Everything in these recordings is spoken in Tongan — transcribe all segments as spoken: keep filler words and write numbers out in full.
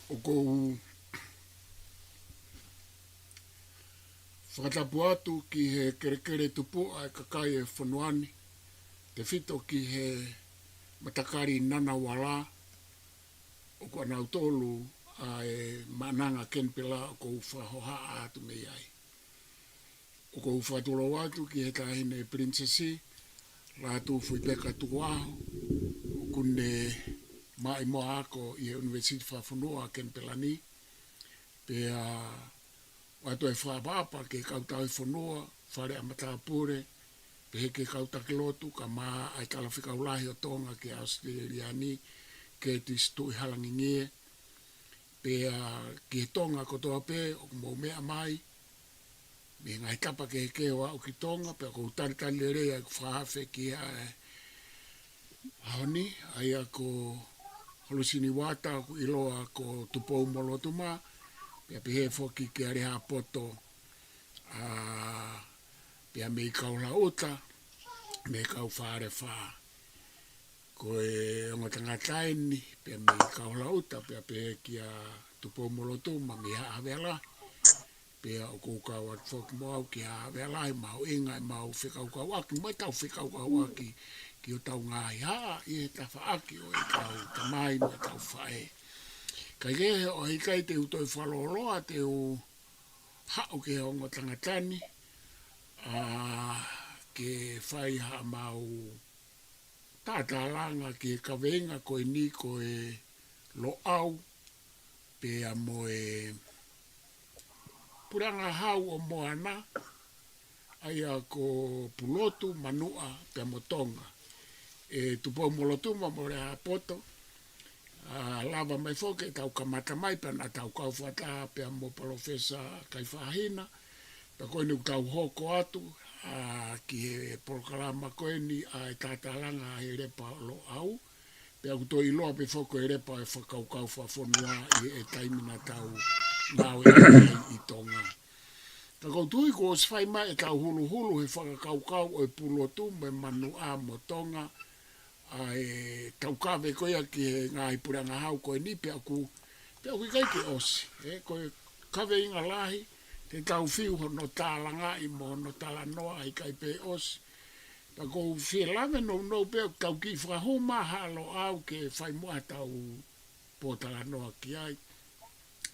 ʻOku ou fakatapu atu ki he kelekele tupuʻa ʻa e kakai ʻo e fonua ni, tefito ki he matakali Ngunnawal, ʻoku ʻanautolu ʻa e Maʻananga Kenipela ʻoku ou fakahohaʻa atu mei ai. ʻOku ou fakatulou atu ki he Taʻahine Pilinisesi Lātūfuipeka Tukuʻaho, ʻoku ne maʻu mo ako ʻi he ʻUnivēsiti Fakafonua ʻa Kenipela ni, pea ʻoatu e fakaʻapaʻapa ki he kau tauhi fonua, fale ʻa matāpule, pehē ki he kau taki lotu, kae ʻumaʻā ʻa e Talafekau Lahi ʻo Tonga ki ʻAositelēlia ni, Curtis Tuʻihalangingie, pea ki he Tonga kotoa pē ʻoku mou meʻa mai mei he ngaahi tapa kehekehe ʻo aʻu ki Tonga, pea ʻoku ou talitali lelei ʻa ʻeku fakaafe ki he ʻaho ni, ʻa ia ko Holusini Uata, ʻoku ʻiloa ko Tupou Molotuma, pea pehē foki kia Lehāpoto, ʻa, pea mei Kaulauta, mei he kau Falefā. Ko e ongo tangata eni, pea mei Kaulauta, pea pehē kia Tupou Molotuma mei Haʻa Havea Lahi, pea ʻoku ou kau atu foki mo au ki Haʻa Havea Lahi, mahuʻinga ʻemau fekaukauʻaki, mo ʻetau fekaukauʻaki ki hotau ngaahi haʻa, ʻi he tafaʻaki ʻo ʻetau tamai mo ʻetau faʻē. Kae kehe, ʻoku ʻikai te u toe fakalōloa, te u haʻu ki he ongo tangata ni, ʻa, ke fai haʻamau tatalanga ki he kaveinga ko eni ko e Loʻau, pea mo e Puleʻanga Hau ʻo Moana, ʻa ia ko Pulotu, Manuʻa, pea mo Tonga. ʻE Tupou Molotuma mo Lehāpoto, ʻa, lava mai foki ʻetau kamata mai, pea naʻa tau kau fakataha pea mo Palōfesa Kaifahina, pea ko eni ʻoku tau hoko atu, ʻa, ki he polokalama ko eni ʻa e tatalanga ʻi he Lepa ʻo Loʻau, pea ʻoku toe ʻiloa pē foki ko e Lepa ʻo e Fakakaukau Fakafonua ʻi he taimi naʻa tau ngāue ai ʻi Tonga. Ka ʻoku ou tui kuo ʻosi fai mai ʻetau huluhulu he fakakaukau ʻo e Pulotu mo e Manuʻa mo Tonga, ʻa e taukave ko ia ki he ngaahi Puleʻanga Hau ko eni, pea ʻoku, pea ʻoku ʻikai ke ʻosi, ē, ko e kaveinga lahi, te tau fiu hono talangaʻi mo hono talanoa, ʻikai pē ʻosi. Pea ʻoku ou fie lave nounou pē ʻoku tau kiʻi fakahū mai ʻa Loʻau ke fai muʻa ʻetau pōtalanoa ki ai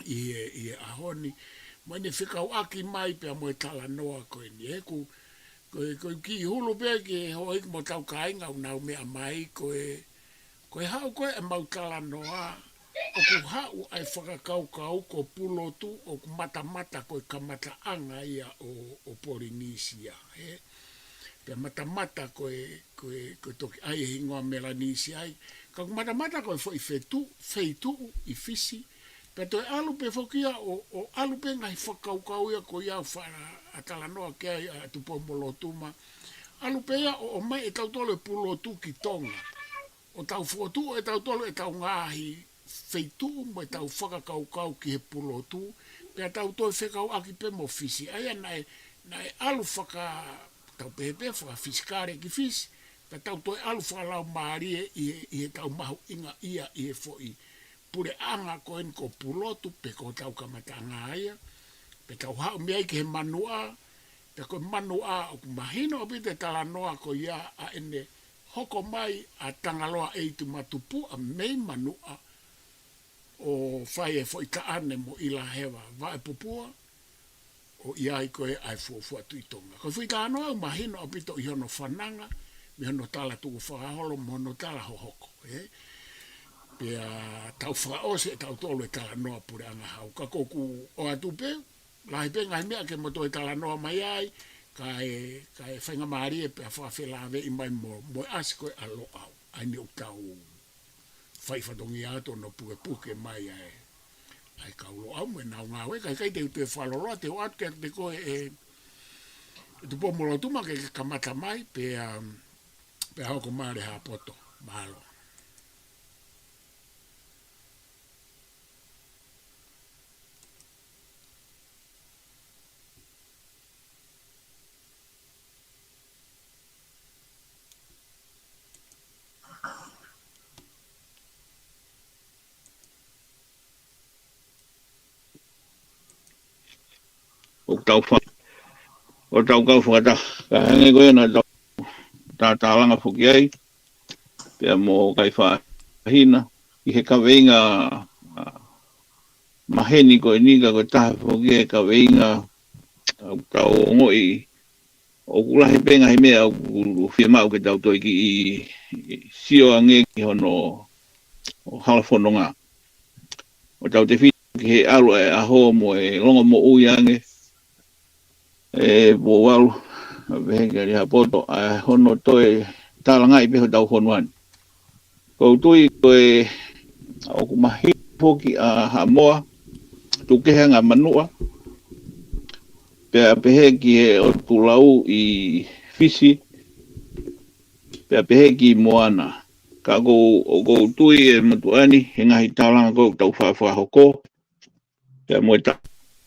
ʻi he, ʻi he ʻaho ni, mo ʻene fekauʻaki mai pea mo e talanoa ko eni. Ē, ʻoku, ko e, ko e kiʻi hulu pē ki he houʻeiki mo hotau kāinga ʻoku nau meʻa mai, ko e, ko e haʻu ko ē ʻemau talanoa, ʻoku haʻu ʻa e fakakaukau ko Pulotu ʻoku matamata ko e kamataʻanga ia ʻo, ʻo Polinisia, ē? Pea matamata ko e, ko e, ko e toki ʻai e hingoa Melanisia ai. Ka ʻoku matamata ko e foʻi fetu-, feituʻu ʻi Fisi. Pea toe ʻalu pē foki ia ʻo, ʻo ʻalu pē ngaahi fakakaukau ia ko ia ʻoku fa-, ʻa talanoa ki ai ʻa Tupou Molotuma. ʻAlu pē ia ʻo, ʻomai ʻe tautolu e Pulotu ki Tonga, ʻo tau fokotuʻu ʻe tautolu ʻetau ngaahi feituʻu mo ʻetau fakakaukau ki he Pulotu, pea tau toe fekauʻaki pē mo Fisi. ʻA ia naʻe, naʻe ʻalu faka-, tau pehē pē fakafisikale ki Fisi, pea tau toe ʻalu fakalaumālie ʻi he, ʻi heʻetau mahuʻingaʻia ʻi he foʻi puleʻanga ko eni ko Pulotu, pe ko hotau kamataʻanga ia, pea tau haʻu mei ai ki he Manuʻa, pea ko e Manuʻa ʻoku mahino ʻaupito e talanoa ko ia ʻa ʻene hoko mai ʻa Tangaloa ʻEitumatupuʻa mei Manuʻa ʻo fai e foʻi taʻane mo ʻIlaheva Vaʻepupua, ʻo ʻi ai ko ē ʻa e fuofua Tuʻi Tonga. Ko e foʻi talanoa ʻoku mahino ʻaupito ʻi hono fananga, mei hono tala tukufakaholo, mo hono tala hohoko, ē? Pea tau fakaʻosi ʻe tautolu e talanoa Puleʻanga Hau. Ka ʻoku ou ʻoatu pē, lahi pē ngaahi meʻa ke mo toe talanoa mai ai, kae, kae faingamālie pea fakafelāveʻi mai mo, mo e ʻasi ko ē ʻa Loʻau. ʻA eni ʻoku tau fai fatongia atu hono pukepuke mai ʻa e, ʻa e kau Loʻau mo ʻenau ngāue, kae ʻikai te u toe fakalōloa, te u ʻoatu kiate koe ē, ʻe Tupou Molotuma ke, ke kamata mai, pea, pea hoko mai ʻa Lehāpoto. Mālō. ʻoku tau fa-, ʻo tau kau fakataha. Ka hangē ko ia naʻa tau tātālanga foki ai, pea mo Kaifahina, ʻi he kaveinga, ʻa, maheni ko eni ka ko e taha foki e kaveinga, ʻoku tau ongoʻi, ʻoku lahi pē ngaahi meʻa ʻoku fiemaʻu ke tau toe kiʻi sio ange ki hono ʻo hala fononga. ʻO tau tefito ki he ʻalu ʻa e ʻaho mo e longomoʻui ange, ʻe Pouvalu, ʻa pehē kia Lihapoto, ʻa hono toe tālangaʻi pē hotau fonua ni. ʻOku ou tui ko e ʻoku mahino foki ʻa Haʻamoa, Tukehe, Angamanuʻa, pea pehē ki he ʻotu Lau ʻi Fisi, pea pehē ki Moana. Ka ʻoku ou, ʻoku ou tui ʻe Matuʻani, he ngaahi tālanga ko ē ʻoku tau fa-, fakahoko, pea mo e ta-,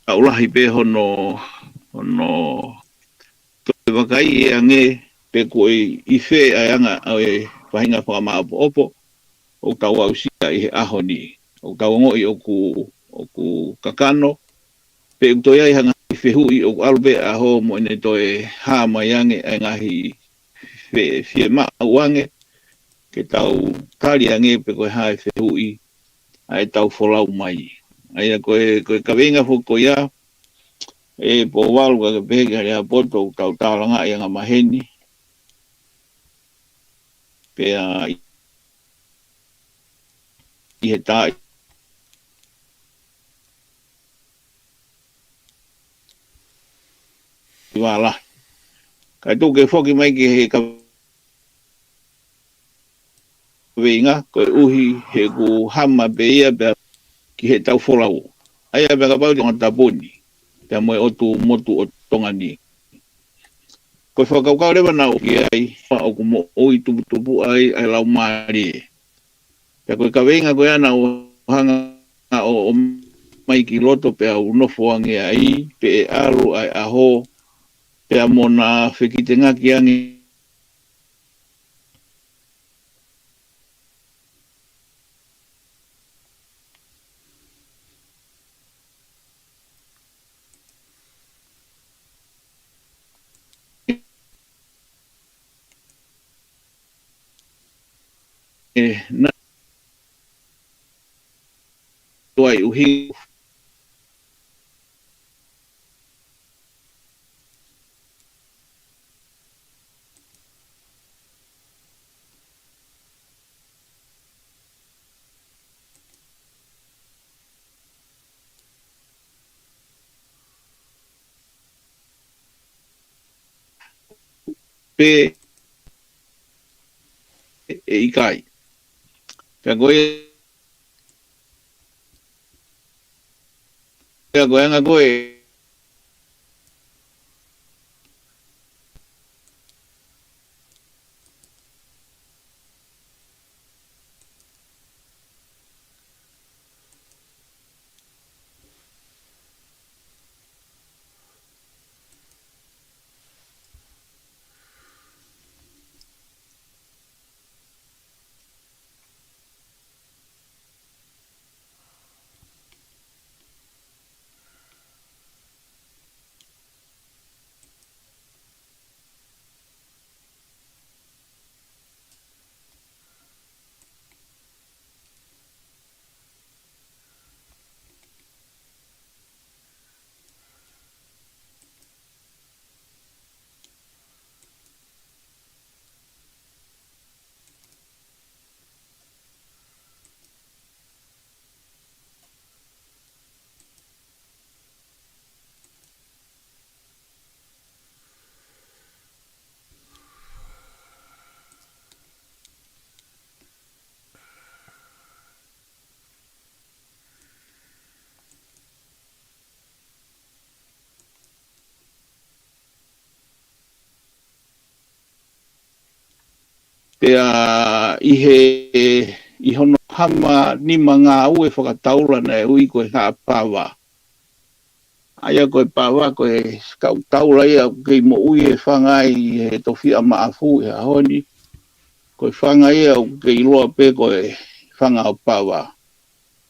taʻu lahi pē hono, hono toe vakaiʻi ange pe ko e ʻi fē ʻa e anga ʻo e faʻahinga fakamāʻopoʻopo ʻoku tau aʻusia ʻi he ʻaho ni. ʻOku tau ongoʻi ʻoku, ʻoku kakano, pe ʻoku toe ʻi ai ha ngaahi fehuʻi ʻoku ʻalu pē ʻaho mo ʻene toe hā mai ange ʻa e ngaahi fe-, fiemaʻu ange ke tau tali ange pe ko e hā e fehuʻi ʻa e tau folau mai. ʻA ia ko e, ko e kaveinga foki ko ia, ʻe Pouvalu, ka ke pehē kia Lihapoto, ʻoku tau tālangaʻi anga maheni. Pea ʻi, ʻi he taʻi vālahi. Kae tuku ke foki mai ki he ka veinga, koeʻuhi he ʻoku hama pē ia pea ki he tau folau. ʻA ia pea kapau Tongatapu ni, pea mo e ʻotu motu ʻo Tonga ni. Ko e fakakaukau leva naʻa ku ʻi ai, ʻoku moʻui tuputupu ai ʻa e laumālie. Pea ko e kaveinga ko ia naʻa ku hanga ʻo, ʻo ʻomai ki loto pea u nofo ange ai, pe ʻe ʻalu ʻa e ʻaho, pea mo na fekitengaki ange ʻe, na, tuai uhi. Pe ʻe ʻikai. Ka ko e, ka ko e anga ko e Pea ʻi he, ʻi hono hama nima ngāue fakataula naʻe ui ko e Haʻa Pava. ʻA ia ko e pava ko e kau taula ia ʻoku kei moʻui e fanga ʻi he tofiʻa maʻafu he ʻaho ni. Ko e fanga ia ʻoku kei ʻiloa pē ko e fanga ʻo Pava.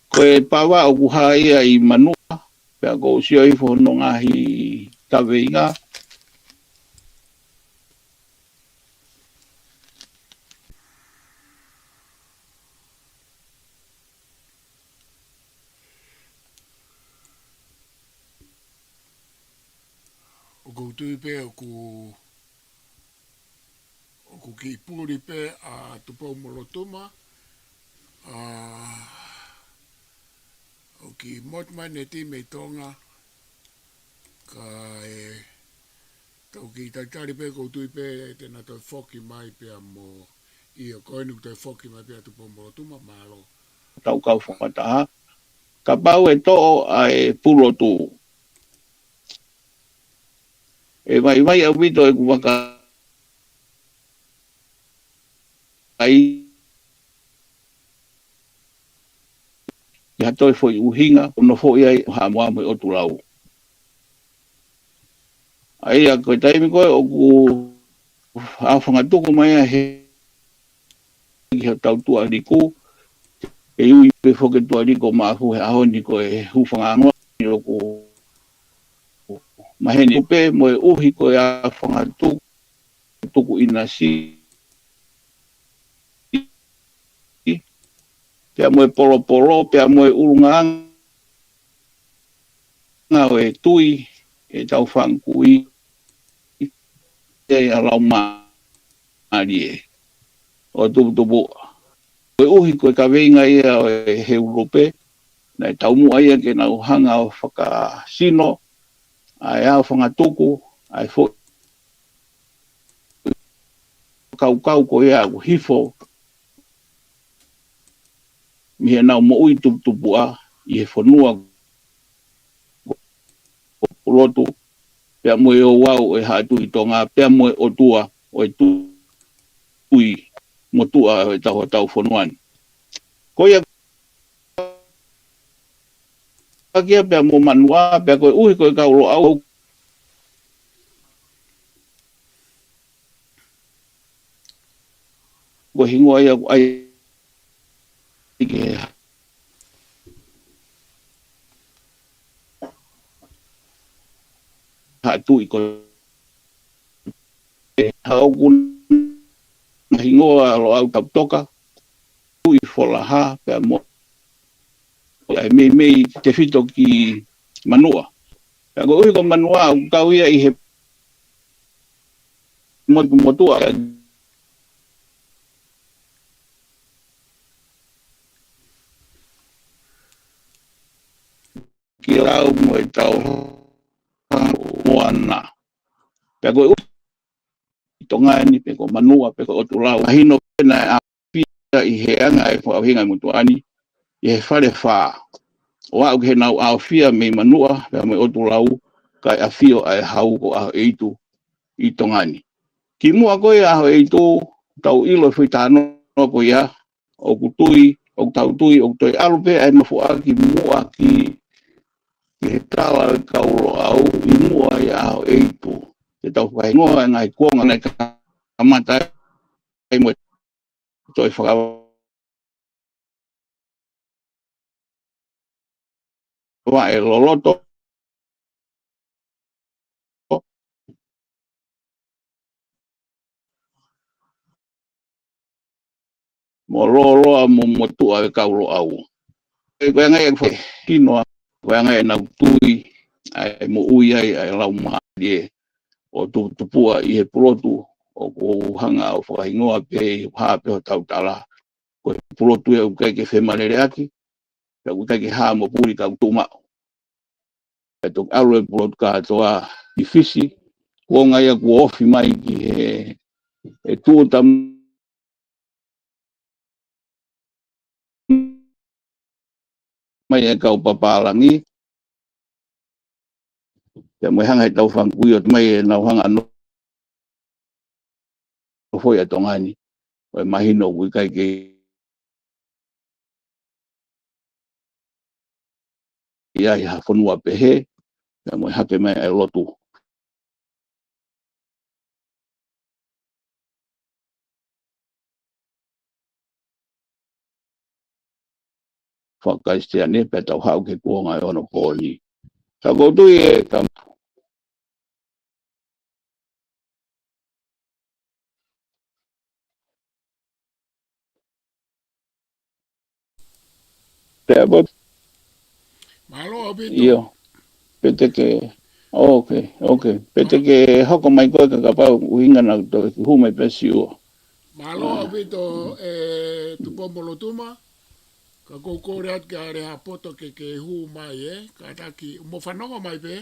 Ko e pava ʻoku hā ia ʻi Manuʻa, Pea ʻoku ou sio hifo hono ngaahi kaveinga. ʻOku ou tui pē ʻoku, ʻoku kiʻi puli pē ʻa Tupoumolotuma, ʻa, ʻoku kiʻi motu mai ʻene timi mei Tonga, kae tau kiʻi talitali pē, ʻoku ou tui pē te na toe foki mai pea mo ia. Ko eni kuo toe foki mai pē ʻa Tupoumolotuma, mālō. Tau kau fakataha. Kapau ʻe toʻo ʻa e pulotu, ʻe vaivai ʻaupito ʻeku vakai ki ha toe foʻi ʻuhinga ʻoku nofoʻi ai ʻa Haʻamoa mo e ʻOtu Lau. ʻA ia ko e taimi ko ē ʻoku ʻaofangatuku mai ai he ki hotau tuʻaliku, ʻe ui pē foki e tuʻaliku ʻo Maʻafu he ʻaho ni ko e hūfanga angaʻi ʻoku maheni pē mo e ʻuhi ko e ʻaofangatuku, tuku ʻinasi, pea mo e polopolo, pea mo e ʻulungaanga ʻo e tui, ʻetau fanga kui, ʻa e laumālie ʻo Tuputupuʻa. Koeʻuhi ko e kaveinga ia ʻo e Heulope, naʻe taumuʻa ia ke nau hanga ʻo fakasino ʻa e ʻaofangatuku, ʻa e foʻi kaukau ko ia ʻoku hifo mei heʻenau moʻui tuputupuʻa ʻi he fonua ko Pulotu, pea mo e ouau ʻo e Haʻa Tuʻi Tonga, pea mo e ʻotua ʻo e tuʻi motuʻa ʻo ʻetau, ʻetau fonua ni. Ko ia, ʻaki ia pea mo Manuʻa, pea koeʻuhi ko e kau Loʻau, ko e hingoa ia ʻoku ʻai ki he Haʻa Tuʻi ko ē, ʻa ʻoku na hingoa Loʻau Tautoka, Tuʻi Folaha, pea mo ʻa e meimei tefito ki Manuʻa. Pea koeʻuhi ko Manuʻa ʻoku kau ia ʻi he motu motuʻa ki lau mo e tau moana. Pea koeʻuhi ʻi Tonga ni, pe ko Manuʻa, pe ko ʻOtu Lau. Mahino pē naʻe ʻaofia ʻi he anga e fakaʻuhinga e motuʻa ni, ʻi he Falefā. ʻO aʻu ki heʻenau ʻaofia mei Manuʻa, pea mo e ʻOtu Lau, kae ʻafio ʻa e hau ko ʻAhoʻeitu ʻi Tonga ni. Kimuʻa ko ia ʻAhoʻeitu, tau ʻilo e foʻi talanoa ko ia, ʻoku tui, ʻoku tau tui, ʻoku toe ʻalu pē ʻa e mafuaʻaki muʻa ki, ki he tala ʻo e kau Loʻau ʻi muʻa ʻia ʻAhoʻeitu. Te tau fakahingoa e ngaahi kuonga naʻe kamata ai mo e toe faka-, vaʻe loloto mo lōloa mo motuʻa e kau Loʻau. Ko e anga ia ʻeku fakahinohino, ko e anga ia ʻenau tui, ʻa e moʻui ai ʻa e laumālie ʻo Tuputupuʻa ʻi he Pulotu, ʻoku ou hanga ʻo fakahingoa pē, ʻi he hā pē hotau tala, ko e Pulotu ia ʻoku ʻikai ke femaleleʻaki, pea ʻoku ʻikai ke hā mo puli ka ʻoku tuʻu maʻu. Pea toki ʻalu e Pulotu kātoa ki Fisi, kuonga ia kuo ofi mai ki he, he tuʻuta mai e kau papālangi, pea mo e hanga he tau fanga kui ʻo ʻomai ʻenau hanga ʻo nofo ʻi Tonga ni, ʻo e mahino ʻoku ʻikai ke ʻi ai ha fonua pehē, pea mo e hake mai ʻa e lotu faka-Kalisitiane, pea tau haʻu ki he kuonga ʻo e onopōni. Ka ʻoku ou tui ʻe ka Pea ʻoku Mālō ʻaupito. ʻIo. Pea te ke, okay, okay. Pea te ke hoko mai koe ka kapau ʻuhinga naʻa tau hū mai pē Siua. Mālō ʻaupito ʻe Tupou-mo-Lotuma. Ka ʻoku ou kole atu kia Lehapoto ke ke hū mai ē. Kātaki, mo fanongo mai pē.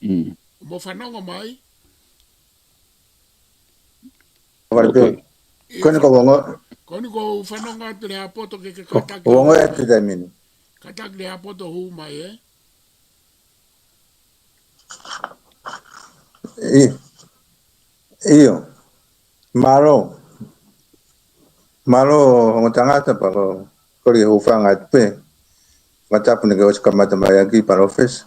Mm. Mo fanongo mai. Vale pē. Okay. Ko eni ʻoku ou ongoʻi. Ko eni ʻoku ou fanongo atu Lehapoto ke ke kātaki. ʻOku ou ongoʻi atu he taimi ni. Kātaki Lehapoto hū mai ē. ʻIo. ʻIo. Mālō. Mālō ongo tangata pea ko e kole ke u hūfanga atu pē. Fakatapu naʻa ke ʻosi kamata mai ʻaki Palōfesa.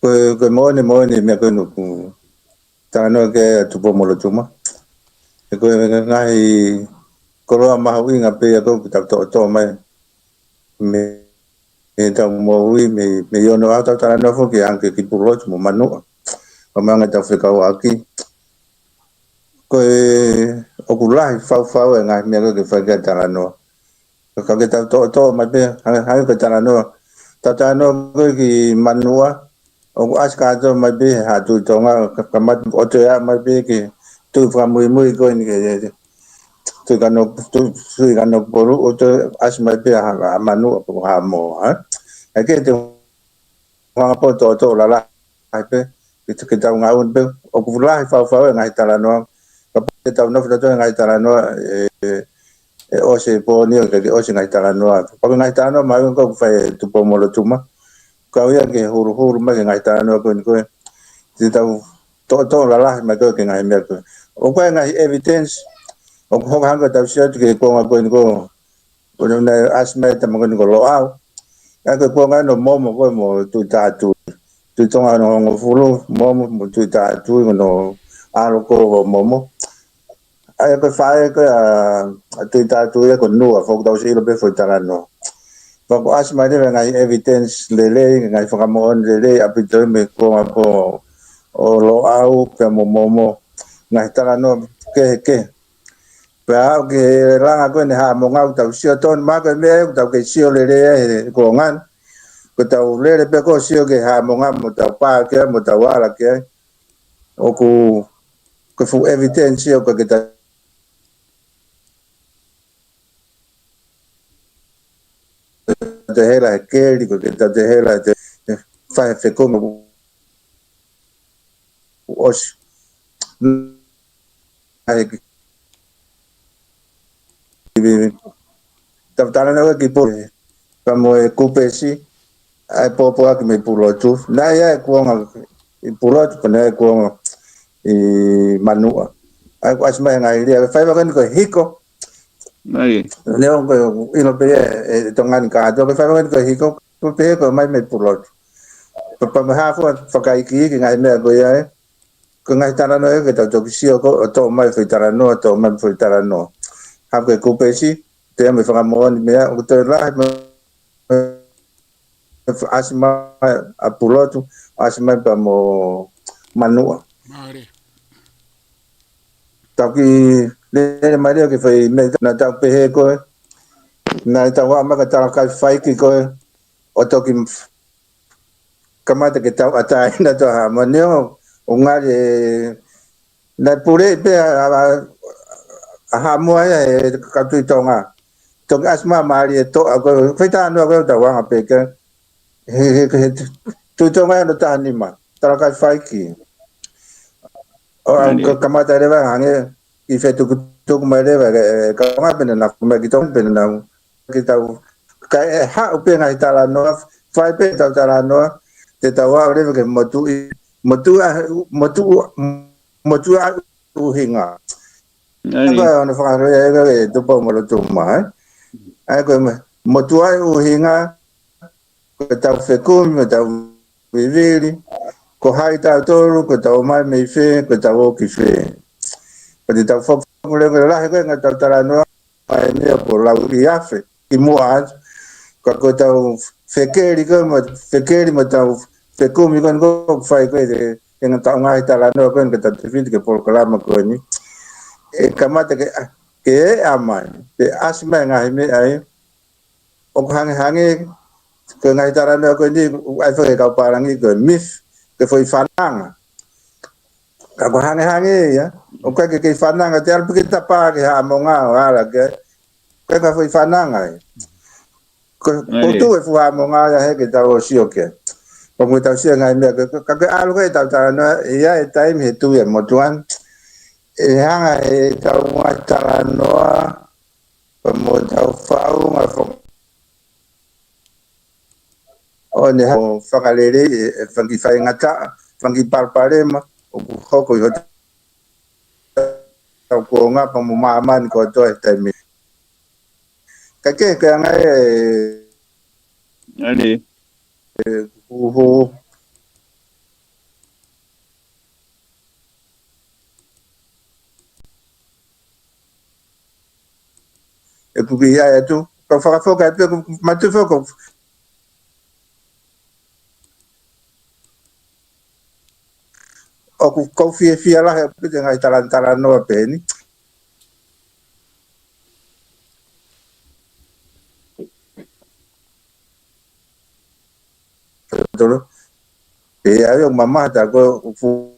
Ko e, ko e moʻoni, moʻoni meʻa ko eni ʻoku talanoa ki ai ʻa Tupou-mo-Lotuma. He ko e ngaahi koloa mahuʻinga pē ia ʻoku tau toʻotoʻo mai mei heʻetau moʻui, mei, mei onoʻaho, tau talanoa foki ange ki Pulotu mo Manuʻa. Ko e meʻa ʻoku tau fekauʻaki. Ko e, ʻoku lahi faufau e ngaahi meʻa ko ē ke fai ki ai e talanoa. Ka ke tau toʻotoʻo mai pē, hangē, hangē ko e talanoa. Tau talanoa ko ē ki Manuʻa, ʻoku ʻasi kātoa mai pē ha Tuʻi Tonga, ka, kamata ʻo toe aʻu mai pē ki he Tuʻi fakamuimui ko eni ki he, Tuʻi Kano, Tuʻi, Tuʻi Kanokupolu, ʻo toe ʻasi mai pē ha, ha Manuʻa pe ko Haʻamoa, ē? ʻAi ke te hanga pē ʻo toʻotoʻo lalahi pē, ke, ke tau ngaʻunu pē, ʻoku lahi faufau e ngaahi talanoa, kapau te tau nofo tautolu he ngaahi talanoa, ʻe, ʻe ʻosi e pō ni ʻo ʻikai ke ʻosi e ngaahi talanoa. Pea ko e ngaahi talanoa mahuʻinga ko ē ʻoku fai ʻe Tupou-mo-Lotuma. Kau ia ke huluhulu mai ki he ngaahi talanoa ko eni ko ē. Te tau toʻotoʻo lalahi mai ko ē ki he ngaahi meʻa ko ē. ʻOku ʻi ai e ngaahi evidence, ʻoku hoko hangē ko ʻetau sio atu ki he kuonga ko eni ko ē. Ko eni naʻe ʻasi mai e tama ko eni ko Loʻau. ʻA ia ko e kuonga eni ʻo Momo ko ē mo Tuʻitātui. Tuʻi Tonga hono hongofulu, Momo mo Tuʻitātui hono ʻalo ko ē ʻo Momo. ʻA ia ko e faʻē ko ē ʻa, ʻa Tuʻitātui ia ko Nua, foki tau sio pē foʻi talanoa. Pea ʻoku ʻasi mai leva e ngaahi evidence lelei, ngaahi fakamoʻoni lelei, ʻaupito ia mei he kuonga ko ē ʻo Loʻau, pea mo Momo, ngaahi talanoa kehekehe. Pea aʻu ki he langa ko eni Haʻamonga ʻoku tau sio tonu, mahalo ko e meʻa ʻoku tau kei sio lelei ai he kuonga ni. Ko ʻetau lele pē ko ē ʻo sio ki Haʻamonga mo tau pā ki ai, mo tau ala ki ai. ʻOku, ko e fuʻu evidence ia ʻoku ʻikai ke tau toe hela he keli, ʻoku ʻikai ke tau toe hela he te, he fai he fekumi ʻosi. ʻA ia ki, ki, tau talanoa ki Pule, pea mo e Kupesi, ʻa e pōpoaki mei Pulotu. Naʻe ʻi ai e kuonga ʻi Pulotu, pea naʻe ʻi ai e kuonga ʻi Manuʻa. ʻA ia ʻoku ʻasi mai e ngaahi lea, fai vaka ni ko e hiko. Naʻe. Neongo ko e ʻilo pē ʻe, ʻe Tonga ni kātoa, ko e fai vaka ni ko e hiko, ko e pehē ko e ʻomai mei Pulotu. Pea, pea mo e hā fua fakaikiiki ngaahi meʻa ko ia ē. Ko e ngaahi talanoa ē ke tau toki sio ko ē, ʻo toʻo mai foʻi talanoa, toʻo mai foʻi talanoa. Hā ko e Kupesi, te ame fakamoʻoni meʻa, ʻoku toe lahi mai, ʻasi mai ʻa Pulotu, ʻasi mai pea mo Manuʻa. Mālie. Tau kiʻi lele mai leva ki he foʻi meʻa naʻa tau pehē ko ē. Naʻa tau aʻu mai ka talakai faiki ko ē, ʻo toki kamata ke tauʻatāina ʻa Haʻamoa neongo ʻoku ngali ē, naʻe pule pē ʻa, ʻa, ʻa Haʻamoa ia he kau Tuʻi Tonga. Toki ʻasi mai mālie toʻa ko e, fai talanoa ko ē ʻo tau anga pē ke, he, he, he, Tuʻi Tonga ia hono taha nima, talakai faiki. ʻO, ʻa, ka, kamata leva hangē, ʻi he fetukutuku mai leva, ē, ē, ka nga pena na, mai ki Tonga pena na, ke tau, ka ʻe haʻu pē ngaahi talanoa, fai pē tau talanoa, te tau aʻu leva ki he motuʻi, motuʻa, motuʻa, motuʻa ʻuhinga. ʻA ia ko hono fakahā ʻe, ʻe, ʻe Tupou-mo-Lotuma, ē? ʻA ia ko e mo-, motuʻa ʻuhinga, ko ʻetau fekumi, ko ʻetau vivili, ko hai tautolu, ko ʻetau ō mai mei fē, ko ʻetau ō ki fē. Pea te tau foki, foki leva ki he lahi ko ē ngaahi tau talanoa, painia ko Lauʻiafe, kimuʻa atu, ka ko ʻetau fekeli ko ē mo, fekeli mo tau fekumi ko eni ʻoku fai ko ē ʻe he ngaahi talanoa ko eni ke tau tefiti ki he polokalama ko eni. ʻE kamata ke, ke ʻea mai, ke ʻasi mai ngaahi meʻa ʻa ia ʻoku hangehangē, ko e ngaahi talanoa ko eni, ʻoku ʻai faka-, kau pālangi ko e myth, ko e foʻi fananga. Ka ʻoku hangehangē ia, ʻoku ʻikai ke kei fananga, te ʻalu pē ke tapa ki Haʻamonga ʻo ala ke, ʻikai ke foʻi fananga ia. Ko, ko e tuʻu e fuʻu Haʻamonga ia he ke tau ʻo sio ki ai. ʻOku tau sio ngaahi meʻa, ka, ka, ka ʻalu ke tau talanoa, ia e taimi he tuʻu e motuʻa ni, ʻe hanga he tau ngaahi talanoa, pea mo tau faʻunga fo-, ʻo ne hanga ʻo fakalelei e, e fanga kiʻi faingataʻa, fanga kiʻi palopalema ʻoku hoko ʻi hotau kuonga pea mo māmani kotoa he taimi. Ka ke, ke anga e, ʻa eni, e, kuhu. ʻE kuki ia e tu, kau fakafoka atu, ʻe ku matu foko. ʻOku kau fiefia lahi ʻaupito ngaahi talan-, talanoa pehē ni. Tolo. ʻE ai ʻo mama ta ko fu-,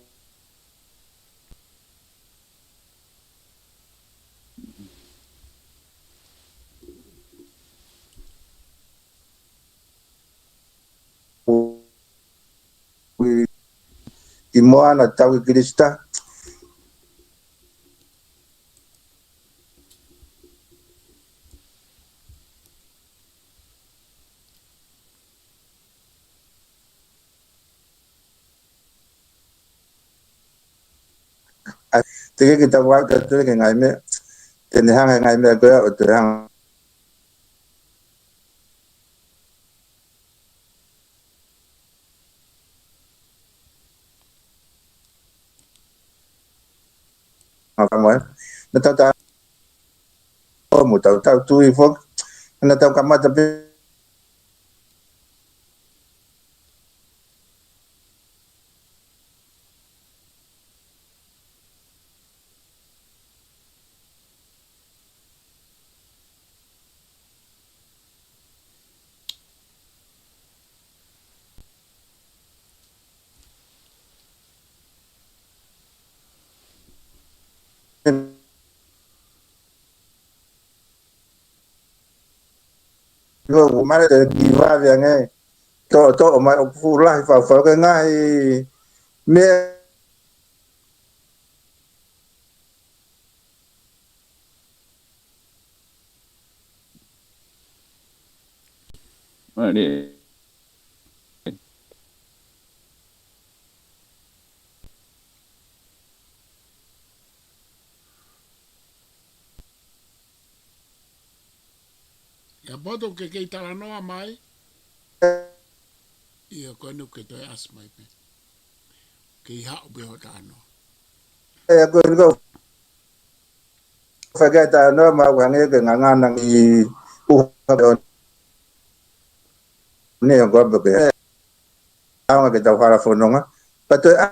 ʻi Moana tau ʻi Kilisita. ʻA, te ke kita wau ka te ke ngai me, te ne hanga ngai me ko ia ʻo te hanga. Ngā whamae. Na tau tā, ʻo mo tau tau tui foki. Na tau kamata pē. Ko mare te ki vave ange. Tō, tō, ʻo mai ʻoku fuʻu lahi faufau ke ngaahi meʻa. Mare. ʻIa poto ke kei talanoa mai. ʻIa ko eni ke toe ʻasi mai pē. Kei haʻu pē ho talanoa. ʻIa ko eni ko fakatalanoa ma ʻoku hangē ke ngangana ki uha pē ʻo ne ʻo ko pē ke. ʻAonga ke tau hala fononga. Ka toe ʻA,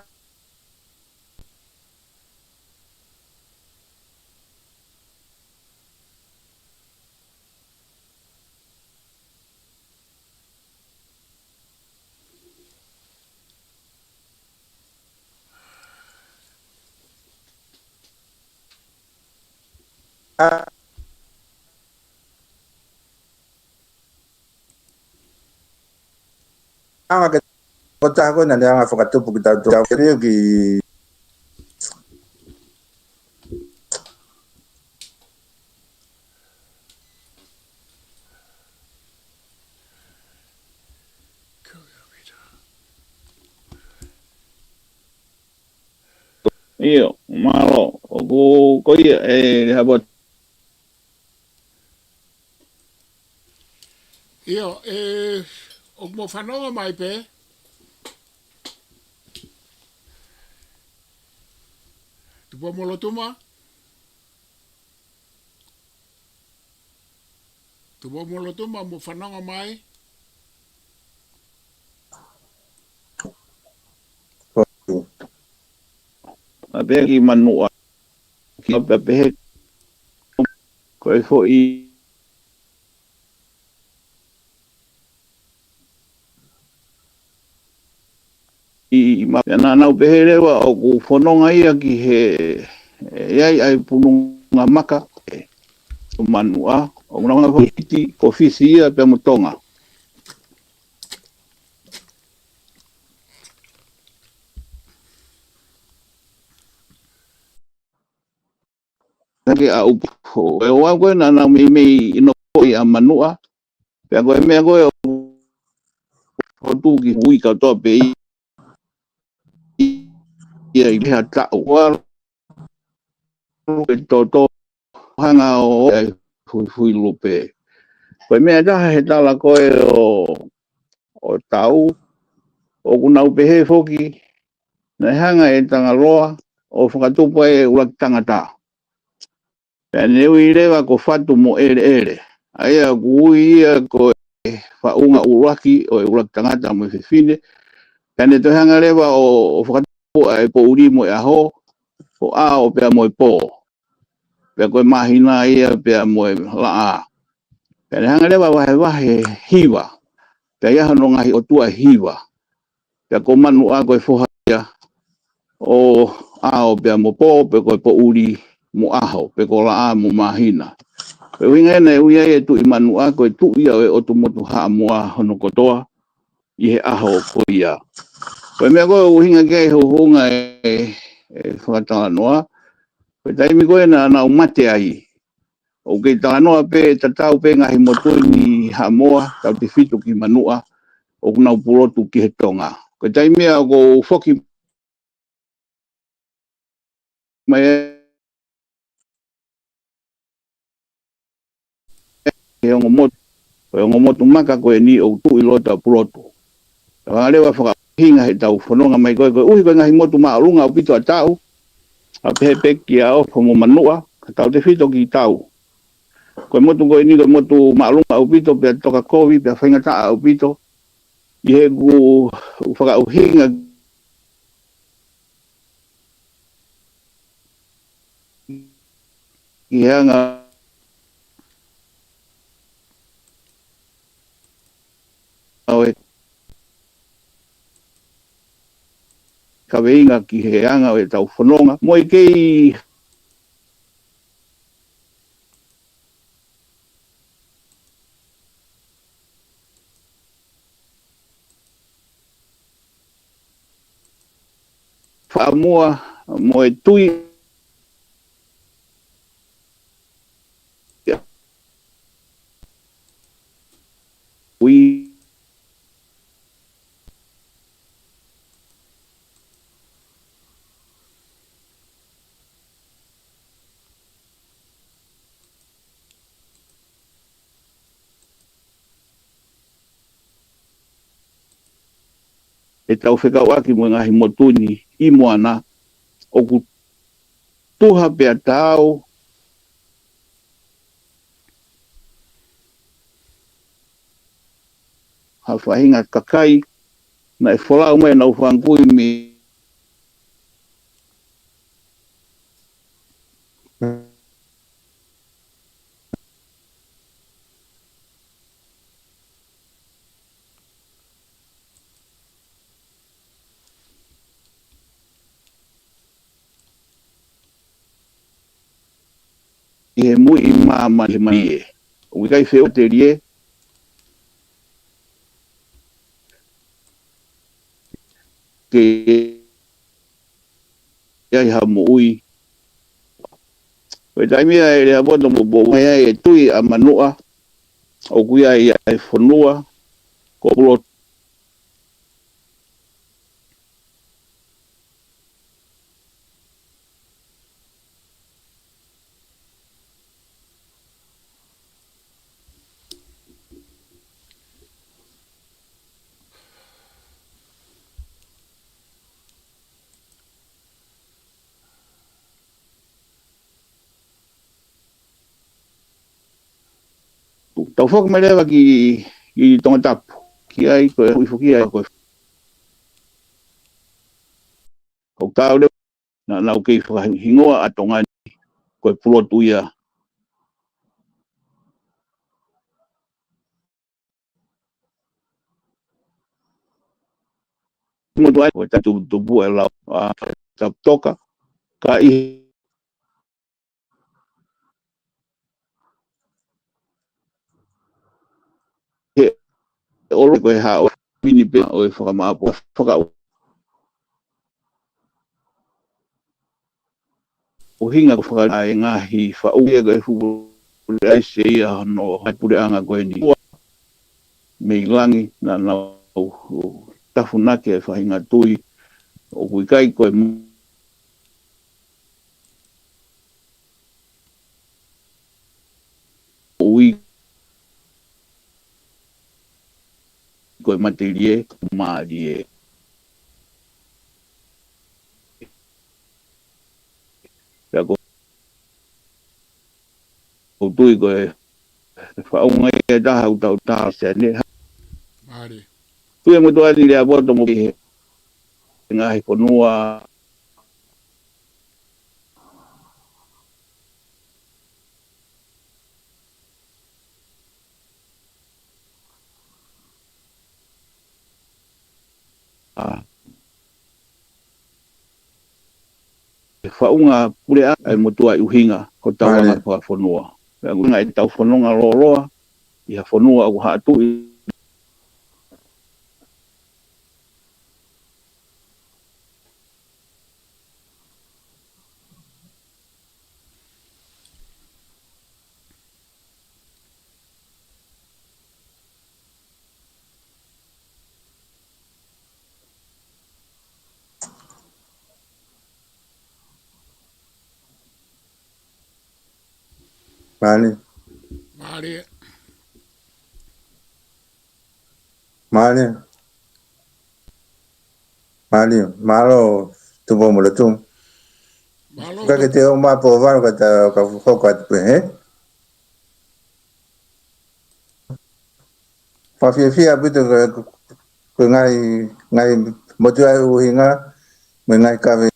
ʻanga ke, ko taha ko ena ne ʻanga fakatupu ki tau tau ki. ʻIo, mālō, ʻoku ko ia, ʻe, hapa. ʻIo, ʻe, ʻoku mo fanongo mai pē. Tupo mo Lotuma. Tupo mo Lotuma mo fanongo mai. pē ki Manuʻa, ki pea pehē ko e foʻi ʻi, ʻi ma-, pea naʻa nau pehē leva ʻoku fononga ia ki he, ʻe ʻi ai ʻa e pununga maka ʻo Manuʻa, ʻoku nau hanga fakahiti ko Fisi ia pea mo Tonga. Ke ʻa upo. ʻE ʻoua ko ē naʻa nau meimei ʻi nokoʻi ʻa Manuʻa. Pea ko e meʻa ko ē ʻo, ʻo tuki hui ka toa pē ia i ha taʻu. ʻOua ke toto hanga ʻo e fuifui lupe. Ko e meʻa taha he tala ko ē ʻo, ʻo Tau, ʻoku nau pehē foki, naʻe hanga ʻe Tangaloa ʻo fakatupu ai e ʻuluaki tangata. Pea ne ui leva ko Fatu mo ʻEleʻele. ʻA ia ʻoku ui ia ko e faʻunga ʻuluaki ʻo e ʻuluaki tangata mo e fefine. Pea ne toe hanga leva ʻo, ʻo fakatupu ʻa e poʻuli mo e ʻaho, ʻo ʻao pea mo e pō. Pea ko e māhina ia pea mo e laʻā. Pea ne hanga leva vahevahe hiva. Pea ʻi ai hono ngaahi ʻotua hiva. Pea ko Manuʻa ko e foha ia ʻo ʻao pea mo pō, pe ko e poʻuli mo ʻaho, pe ko laʻā mo māhina. Ko e ʻuhinga ia naʻe ui ai e Tuʻi Manuʻa, ko e tuʻi ia ʻo e ʻotu motu Haʻamoa hono kotoa ʻi he ʻaho ko ia. Ko e meʻa ko e ʻuhinga ki ai hohonga e, e fakatalanoa, ko e taimi ko ē naʻa nau mate ai, ʻoku kei talanoa pē, tatau pē ngaahi motu ni Haʻamoa, tautefito ki Manuʻa, ʻoku nau pulotu ki he Tonga. Ko e taimi ia ʻoku ou foki mai he ongo motu, ko e ongo motu maka ko eni ʻoku tuʻu ʻi loto ʻa pulotu. Ka hanga leva fakaʻuhinga he tau fononga mai ko ē, koeʻuhi ko e ngaahi motu māʻolunga ʻaupito ʻa Tau, ʻa pehē pē kia ʻOfa mo Manuʻa, ka tautefito ki Tau. Ko e motu ko eni ko e motu māʻolunga ʻaupito, pea tokakovi, pea faingataʻa ʻaupito. ʻI heʻeku fakaʻuhinga ki he anga ʻo e kaveinga ki he anga ʻo e tau fononga. Mo e kei faʻa mua mo e tui ui ʻe tau fekauʻaki mo e ngaahi motu ni ʻi Moana, ʻoku tuha pea tau ha faʻahinga kakai naʻe folau mai ʻenau fanga kui mei ʻi he muiʻi māmani he malie. ʻOku ʻikai feʻotelie ke ʻi ai ha moʻui. Ko e taimi ia ʻe Lehaapoto mo Pouaʻi ai e Tuʻi ʻa Manuʻa, ʻoku ʻi ai ʻa e fonua ko Pulotu. Tau foki mai leva ki, ki Tongatapu, ki ai ko e hui foki ai ko e. Ko tau leva naʻa nau kei fakahingoa ʻa Tonga ni ko e pulotu ia. Motuʻa ko e tau tuputupu e lau ʻa Tautoka, ka ʻi he ʻolo ko e hā ʻo e mini pē ʻo e fakamaapo fakaʻu ʻuhinga ko e fakaʻā e ngaahi faʻu ia ko e fuʻu puleʻanga ʻa ia hono hai puleʻanga ko eni. Mei langi naʻa nau tafunaki e faʻahinga tui ʻoku ʻikai ko e ui ko e matelie, mālie. Pea ko ʻoku ou tui ko e faʻunga ia ʻe taha ʻoku tau tā se ane. Mālie. Tui e motuʻa ni Lehaapoto mo e ngaahi fonua ʻa e faʻunga puleʻanga ʻa e motuʻa ʻi ʻuhinga ko tau anga fakafonua. Pea ʻuhinga ʻetau fononga lōloa ʻi ha fonua ʻoku haʻa tuʻi Mālie. Mālie. Mālie. Mālie. Mālō Tupou-mo-Lotuma. Mālō. Ka ke te o ma po valu ka ta ka hoko atu pē, he? Fakafiefia ʻaupito ko e, ko e ngaahi, ngaahi motuʻa ʻi ʻuhinga, mo e ngaahi kave.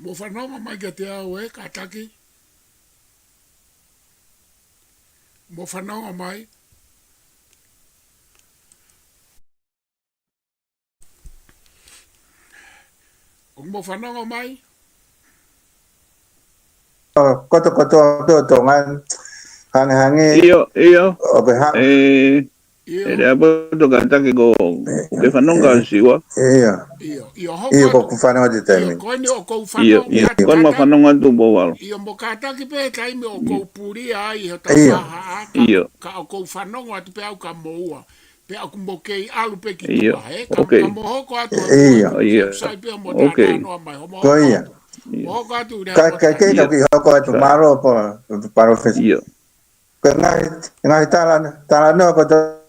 Mou fanongo mai kiate au ē, kātaki. Mou fanongo mai. ʻOku mou fanongo mai? ʻO, kotoa kotoa pē ʻo Tonga ni. Hangehangē. ʻIo, ʻio. ʻOku ke haʻu. ʻE, ʻio. ʻE Lehaapoto kātaki ko, ʻio, ke fanongo ʻe Siua. ʻIo. ʻIo, ʻio, hoko atu. ʻIo, ko ʻeku fanongo atu he taimi ni. ʻIo, ko eni ʻoku ou fanongo. ʻIo, ʻio. Ko eni ma fanongo atu Tupou-valu. ʻIo, mou kātaki pē taimi ʻoku ou pulia ai he ʻio. Tafaʻaki. ʻIo. Ka ʻoku ou fanongo atu pē au kia moua. Pea ʻoku mou kei ʻalu pē ki tuʻa, he? Ka, ka mou hoko atu, ʻio, ʻio. Sai pē mo talanoa mai, hoʻomo hoko atu. Ko ia. Mou hoko atu, Lehaapoto. Ka, ka, ka, ka ki hoko atu, mālō, Palōfesa. ʻIo. Ko e ngaahi, ngaahi tala, talanoa ko e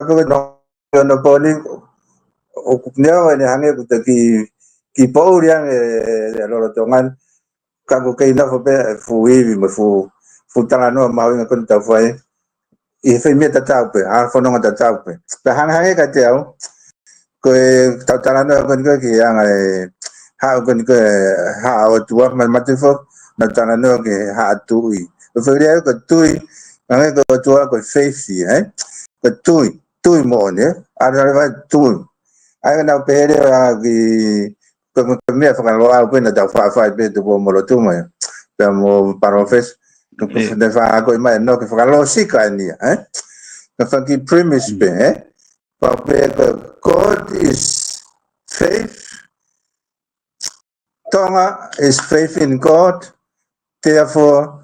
Ko e no, no poni, ʻoku ne ʻoange hangē ko e kiʻi, kiʻi poʻuli ange e lolotonga ni, ka ʻoku kei nofo pē fuʻu ivi mo e fuʻu, fuʻu talanoa mahuʻinga ko eni ʻoku tau fai. ʻI he foʻi meʻa tatau pē, ʻa e fononga tatau pē. Pea hangehangē kiate au, ko ʻetau talanoa ko eni ko e ki he anga e haʻu ko eni ko e haʻa ʻOtua, ma, ma te fo, ʻetau talanoa ki he haʻa tuʻi. Ko e foʻi lea ko e tui, hangē ko e ʻOtua ko e faith, ē? Ko e tui, tui moʻoni, ē? ʻAlu ʻalu vai tui. ʻA ia naʻa ku pehē leva ki, ko e, ko e meʻa fakaloa au pē naʻa tau faʻa fai pē Tupou-mo-Lotuma ia. Pea mo Palōfesa, ko e, ʻio, ne faʻa akoʻi mai ʻe Noke fakalōsika eni ia, ē? Ka fanga kiʻi premise pē, eh? Pau pē ko God is faith, Tonga is faith in God, therefore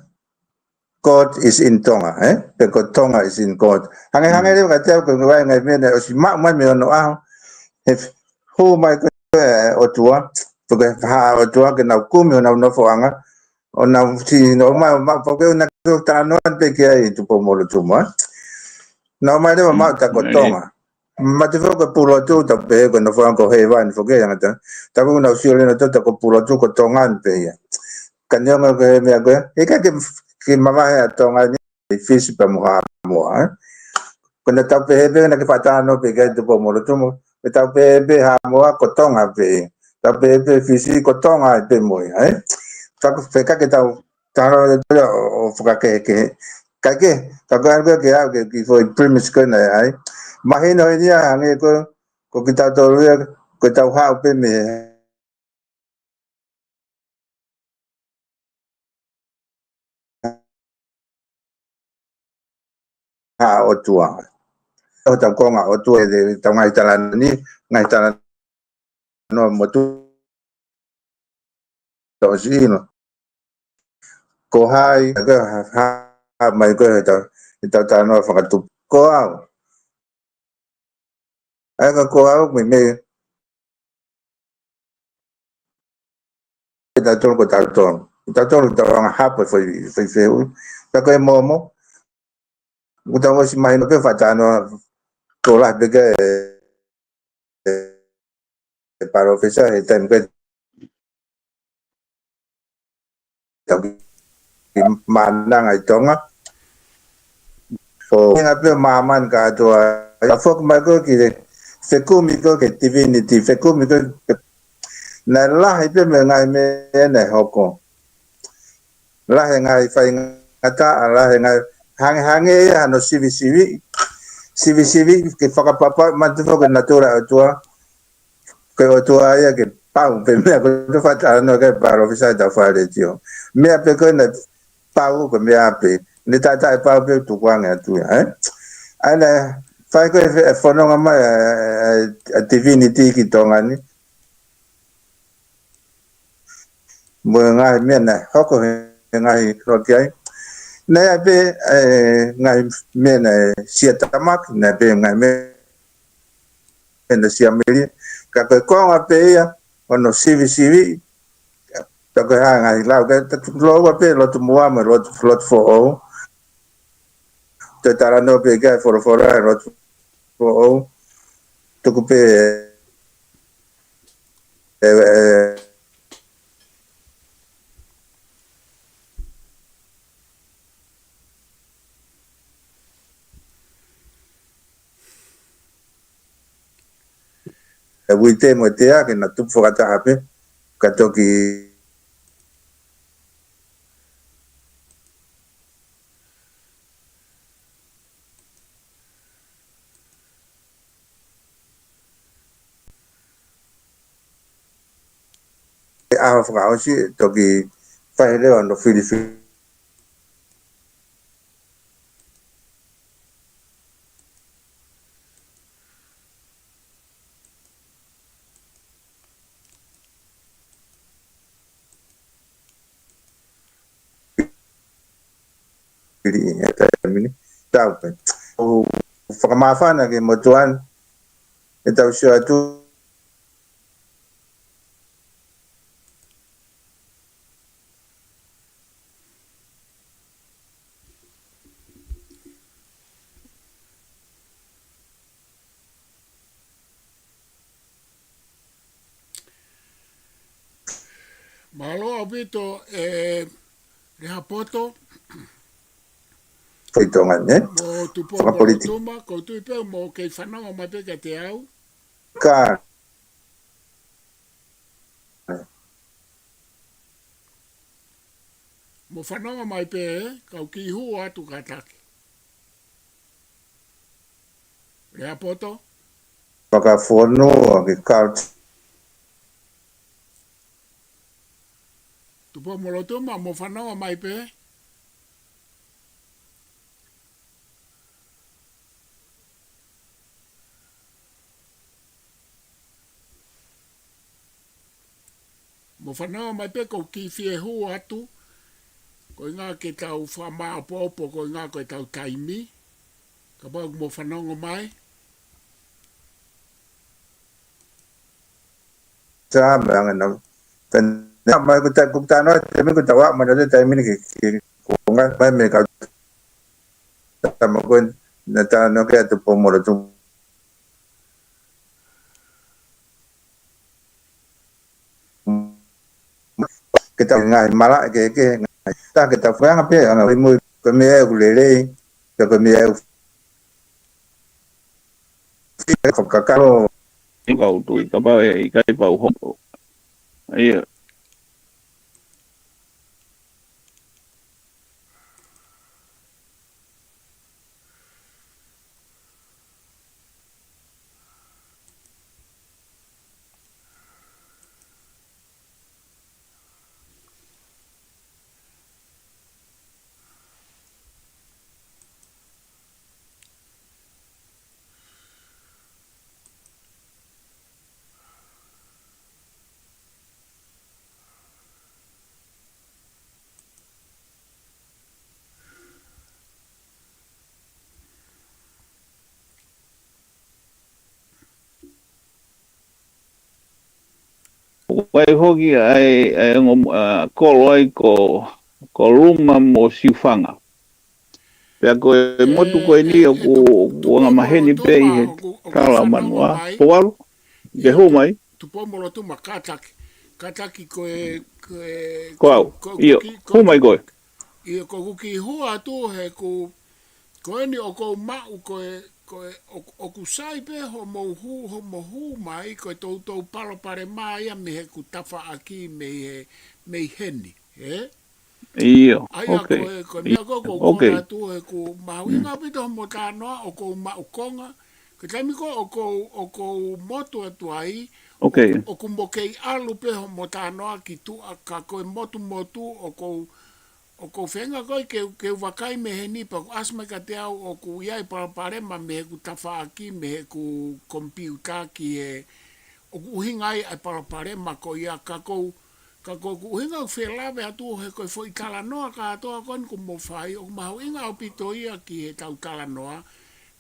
God is in Tonga, eh? Pe ko Tonga is in God. Hangē, hangē leva ka te au ko e ngaahi meʻa naʻe ʻosi maʻu mai mei onoʻaho. He hū mai ko e ʻOtua, pe ko e Haʻa ʻOtua ke nau kumi honau nofoʻanga, ʻo nau sino mai, ʻo maʻu pau ke ʻuna ke talanoa pē ki ai Tupou-mo-Lotuma. Nau ō mai leva maʻu ta ko Tonga. Mate foki ko Pulotu, tau pehē ko e nofoʻanga ko Hēvani foki ʻa e tangata. Tau ko nau sio lena tau ta ko Pulotu ko Tonga ni pē ia. Ka neongo ko e meʻa ko ē, ʻikai ke, ke mavahe ʻa Tonga ni, ʻi Fisi pea mo Haʻamoa, eh? Ko ʻena tau pehē pē naʻa ke fakatalanoa pē ki ai Tupou-mo-Lotuma. Ko e tau pehē pē Haʻamoa ko Tonga pē ia. Tau pehē pē Fisi ko Tonga ai pē mo ia, eh? Tau pehē ka ke tau talanoa ʻo, ʻo fakakehekehe. Ka ke, ka ko e ʻalu ke au ke kiʻi foʻi premise ko ena ai. Mahino eni ia hangē ko, ko kitautolu ia, ko e tau haʻu pē mei Haʻa ʻOtua. ʻO tau konga ʻOtua ʻi he tau ngaahi talanoa ni, ngaahi talanoa motuʻa ʻosi ʻilo. Ko hai, ko ha, ha, mai ko e tau, ʻi he tau talanoa fakatupu. Ko au. ʻA ia ka ko au, meimei, ʻe tautolu ko tautolu. Tautolu tau anga hapo e foʻi, foʻi fehuʻi. Pea ko e momo, ʻoku tau ʻosi mahino pē fakatalanoa, tō lahi pē ke, e palōfesa, he taimi ko ē tau kiʻi maʻananga ʻi Tonga. ʻO hinga pē ʻo māmani kātoa. ʻA foki mai ko ē ki he fekumi ko ē ki he divinity, fekumi ko ē, naʻe lahi pē mo e ngaahi meʻa naʻe hoko. Lahi e ngaahi faingataʻa, lahi e ngaahi hangehangē ia hano sivisiviʻi. Sivisiviʻi ke fakapapauʻi mate foki e natula ʻo e ʻOtua. Ko e ʻOtua ia ke pau pē meʻa ko e fakatalanoa ki ai e palōfesa ʻi he tau fale tio. Meʻa pē ko ē naʻe pau ko e meʻa pē. Ne taʻetaʻe pau pē tukuange atu ia, eh? ʻA ia naʻe fai ko ē e fe-, e fononga mai ʻa, ʻa, ʻa divinity ki Tonga ni. Mo e ngaahi meʻa naʻe hoko he ngaahi loki ai. Naʻe ʻi ai pē e ngaahi meʻa naʻe siʻi tamaki, naʻe ʻi ai pē ngaahi meʻa naʻe siʻi melie. Ka ko e konga pē ia, ʻo hono sivisiviʻi, ka ko e hā e ngaahi lau, ka ta tuku lōua pē lotu muʻa mo e lotu, lotu foʻou. Te talanoa pē ki ai e folofola ʻi he lotu foʻou. Tuku pē e, e, e uite mo e tea ke na tupu fakataha pē, ka toki ʻi he ʻaho fakaʻosi, toki fai leva hono filifili. Pili ʻi he taimi ni. Tau pē. ʻOku fakamāfana ki he motuʻa ni, ʻetau sio atu. Mālō ʻaupito, ʻe Lehapoto. Ko e Tonga ni, ē? Mo Tupou Fakapolitiki. Mo Lotuma, ʻoku ou tui pē ʻoku mou kei fanongo mai pē kiate au. Ka. Mou fanongo mai pē, ē? Kau kiʻi hū atu kātaki. Lehapoto. Fakafonua ki he culture. Tupou mo Lotuma, mou fanongo mai pē. Mou fanongo mai pē, ʻoku ou kiʻi fie hū atu. Ko e ʻuhinga ke tau fakamāʻopoʻopo, ko e ʻuhinga ko ʻetau taimi. Kapau ʻoku mou fanongo mai. Sa me anga na. Pea na mai ko ta, ko ta no, te me ko ta wa, ma no te taimi ni ke, ke, ko nga mai me ka ta ma ko na ta no ke atu po mo lo tu. Ke ta ngai mala ke, ke, ta ke ta fanga pe, anga mo, ko me e ku lelei, ko me e ku Fakakalo. Pau tui, kapau ʻe ʻikai pau hopo. Ia. ʻOku ʻi ai hoki ʻa e, ʻa e ongo, ʻa, kolo ai ko, ko Luma mo Siufanga. Pea ko e motu ko eni ʻoku, ʻoku anga maheni pē ʻi he tala manuʻa. Poualu, ke hū mai. Tupou mo Lotuma, kātaki. Kātaki ko e, ko e, ko au. Ko, ko, ʻIo, ko, hū mai koe. ʻIo, ko ʻeku kiʻi hū atu he ʻoku, ko eni ʻoku ou maʻu ko e, ko e, ʻoku, ʻoku sai pē hoʻomou hū, hoʻomou hū mai, ko e toutou palopalema ia mei heʻeku tafaʻaki mei he, mei heni, ē? ʻIo, ʻA ia, ʻoku, ko e, ko e meʻa ko ē ʻoku ou kole atu he ʻoku mahuʻinga ʻaupito hoʻomou talanoa, ʻoku ou maʻu konga. Ko e taimi ko ē ʻoku ou, ʻoku ou motu atu ai, ʻoku, ʻoku mo kei ʻalu pē hoʻomou talanoa ki tuʻa, ka ko e motumotu ʻoku ou, ʻoku ou feinga ko ē ke, ke u vakai mei heni pea ʻoku ʻasi mai kiate au ʻoku ʻi ai e palopalema mei heʻeku tafaʻaki, mei heʻeku komipiuta ki he, ʻoku ʻuhinga ai ʻa e palopalema ko ia ka ʻoku ou, ka ko ʻeku ʻuhinga ʻoku felāveʻi atu he ko e foʻi talanoa kātoa ko eni ʻoku mou fai, ʻoku mahuʻinga ʻaupito ia ki heʻetau talanoa,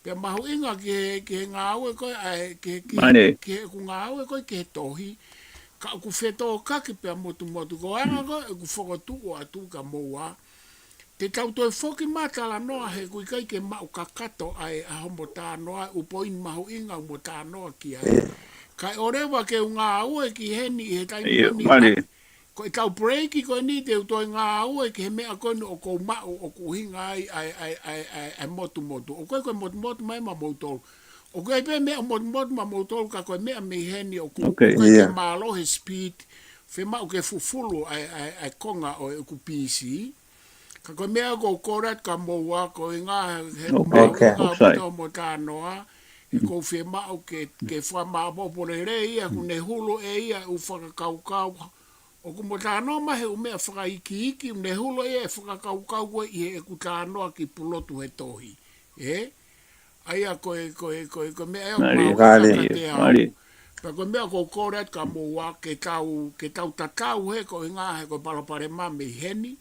pea mahuʻinga ki he, ki he ngāue ko ē, ʻa e, ki he, ki he, ki heʻeku ngāue ko ē, ki he tohi, ka ʻoku fetōkaki pea motumotu ko e anga ko ē ʻeku fokotuʻu atu kia moua. Te tau toe foki mai talanoa he ʻoku ʻikai ke maʻu kakato ʻa e, ʻa hoʻomou talanoa, ʻū poini mahuʻinga ʻoku mou talanoa ki ai. Kae ʻoua leva ke u ngāue ki heni ʻi he taimi ko eni, ko ʻetau break ko eni te u toe ngāue ki he meʻa ko eni ʻoku ou maʻu ʻoku ʻuhinga ai ʻa e, ʻa e, ʻa e, ʻa e, ʻa e motumotu. ʻOku ʻikai ko e motumotu mai maʻamoutolu. ʻOku ʻi ai pē meʻa motumotu maʻamoutolu ka ko e meʻa mei heni ʻoku, ʻoku ʻikai ke mālohi e speed, fiemaʻu ke fufulu ʻa e, ʻa e, ʻa e konga ʻo ʻeku P C. Ka ko e meʻa ʻoku ou kole atu kia moua ko e ʻuhinga he, he ʻoku mahuʻinga ʻaupito hoʻomou talanoa, he ʻoku ou fiemaʻu ke, ke fakamāʻopoʻopo lelei ia, ʻoku ne hulu ʻe ia ʻū fakakaukau, ʻoku mo talanoa mai he ʻū meʻa fakaikiiki, ʻoku ne hulu ʻe ia e fakakaukau ko ē ʻi heʻeku talanoa ki Pulotu he tohi. Ē? ʻA ia ko e, ko e, ko e, ko e meʻa ia ʻoku mahuʻinga kiate au. Pea ko e meʻa ʻoku ou kole atu kia moua ke tau, ke tau tatau he ko e ʻuhinga he ko e palopalema mei heni.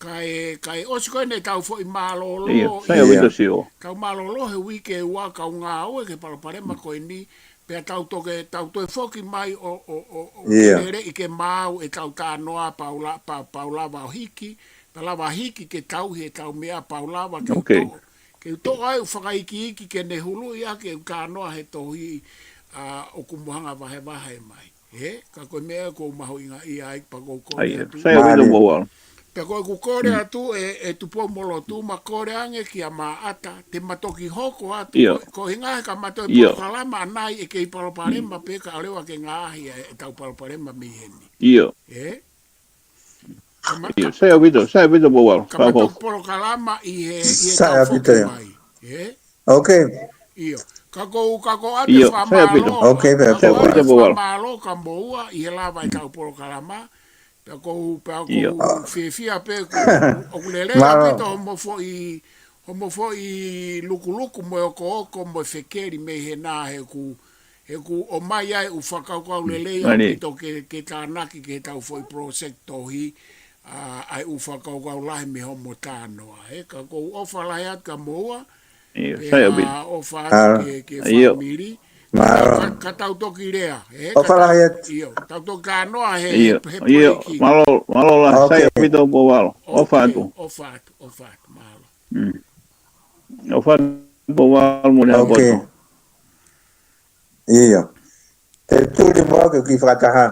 Kae, kae ʻosi ko eni ʻetau foʻi mālōlō, tau mālōlō he uike ua kau ngāue ki he palopalema ko eni. Pea tau toki, tau toe foki mai ʻo, ʻo, ʻo, ʻo lele ʻi ke maau ʻetau talanoa pea u la-, pea, pea u lava ʻo hiki, pea lava hiki ke tauhi ʻetau meʻa pea u lava ke u toʻo. Ke u toʻo ai ʻū fakaikiiki ke ne huluʻi ʻaki ʻeku talanoa he tohi, ʻa, ʻoku mo hanga vahevahe mai. Ē, ka ko e meʻa ʻoku ou mahuʻingaʻia ai pea ʻoku ou kole atu. Pea ko ʻeku kole atu ʻe, ʻe Tupou mo Lotuma kole ange kia Maʻata, te ma toki hoko atu, ko, ko e ʻuhinga he ka ma toe polokalama ʻanai ʻe kei palopalema pē kae ʻoua leva ke ngaahi ʻa e, ʻetau palopalema mei heni. Ē? Ka ma-, ʻio, ka, sai ʻaupito, sai ʻaupito Poualu. Ka ma toki polokalama ʻi he, ʻi he kau foki mai. Ē? ʻIo. Ka ʻoku, ka ʻoku ou ʻoatu e fakamālō, ka ʻoku ou ʻoatu e fakamālō kia moua ʻi he lava ʻetau polokalama. Pea ʻoku ou, pea ʻoku ou fiefia pē ʻoku, ʻoku lelei ʻaupito hoʻomo foʻi, hoʻomo foʻi lukuluku mo e okooko mo e fekeli mei hena he ʻoku He ʻoku ʻomai ai ʻū fakakaukau lelei ʻaupito ke, ke tānaki ke tau foʻi project tohi, ʻa, ʻa e ʻū fakakaukau lahi mei homo talanoa. He ka ʻoku ou ʻofa lahi atu kia moua, ʻIo, pea sai ʻaupito. ʻOfa atu ke, ke fāmili. Mālō. Ka, ka tau toki lea, he ka tau, ʻio, tau toki talanoa he, he break. Mālō, mālō lahi, sai ʻaupito Pouvalu. ʻOfa atu. ʻOfa atu, ʻofa atu, mālō. ʻOfa atu Pouvalu mo e ʻaho kotoa. ʻIo. Te u tuli muʻa ke u kiʻi fakataha.